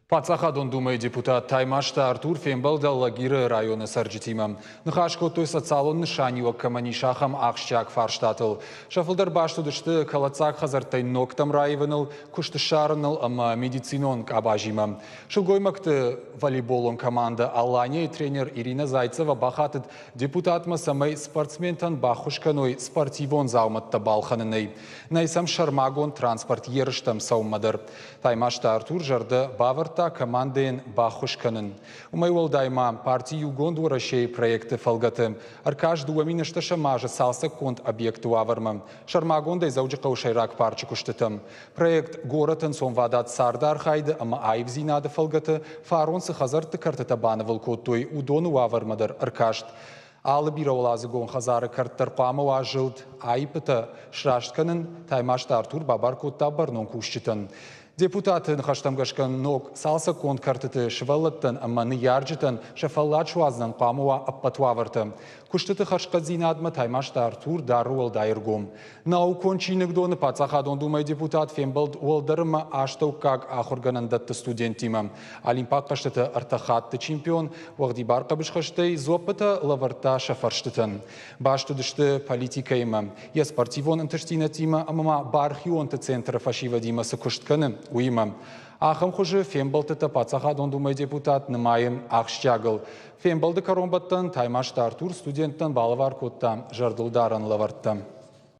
Паддзахадон Думӕйы депутат Таймазты Артур фембӕлд Алагиры районы цӕрджытимӕ. Ныхас кодтой социалон нысаниуӕг кӕмӕн ис, ахӕм ахсджиаг фарстатыл. Сӕ фылдӕр баст уыдысты кӕлӕддзаг хӕдзӕрттӕй ногтӕм раивыныл, куыст ссарыныл ӕмӕ медицинон къабазимӕ. Сылгоймӕгты волейболон командӕ «Алания-йы» тренер Ирина Зайцева бахатыд депутатмӕ, цӕмӕй спортсментӕн баххуыс кӕной спортивон дзаумӕттӕ балхӕнынӕй. Нӕй сӕм сӕрмагонд транспорт ерыстӕм цӕуынмӕ дӕр. Таймазты Артур зӕрдӕ бавӕрдта командӕйӕн баххуыс кӕнын. Уымӕй уӕлдай ма парти Иугонд Уӕрӕсейы проекты фӕлгӕты ӕркаст 2008 азы цалцӕггонд объекты уавӕрмӕ, сӕрмагондӕй Дзӕуджыхъӕуы сӕйраг парчы куыстытӕм. Проект «Город ӕнцонвадат царды архайды ӕмӕ аивдзинады фӕлгӕты фарон цы хӕдзӕртты кӕртытӕ банывыл кодтой, уыдоны уавӕрмӕ дӕр ӕркаст. Алы бирӕуӕладзыгон хӕдзары кӕрт дӕр хъуамӕ уа зылд, аиппытӕ сраст кӕнын Таймазты Артур бабар кодта бӕрнон кусджытӕн. Депутаты ныхӕстӕм гӕсгӕ ног цалцӕггонд кӕртыты сывӕллӕттӕн ӕмӕ ныййарджытӕн сӕ фӕллад суадзынӕн хъуамӕ уа ӕппӕт уавӕртӕ. Куыстыты хӕрзхъӕддзинадмӕ Таймазты Артур дары уӕлдай ӕргом. Наукон чиныгдоны Паддзахадон Думӕйы депутат фембӕлд уӕлдӕр ӕмӕ астӕуккаг ахуыргӕнӕндӕтты студенттимӕ. Олимпаг хъӕзтыты ӕртӕ хатты чемпион уӕгъдибар хъӕбысхӕстӕй дзуӕппытӕ лӕвӕрдта сӕ фӕрстытӕн. Баст уыдысты политикӕимӕ, йӕ спортивон ӕнтыстдзинӕдтимӕ ӕмӕ ма бархионты центры фӕсивӕдимӕ цы куыст кӕны, уыимӕ. Ахӕм хуызы фембӕлдтытӕ Паддзахадон Думӕйы депутат нымайы ахсджиагыл. Фембӕлды кӕронбӕттӕн Таймазты Артур студенттӕн балӕвар кодта зӕрдылдарӕн лӕвӕрттӕ.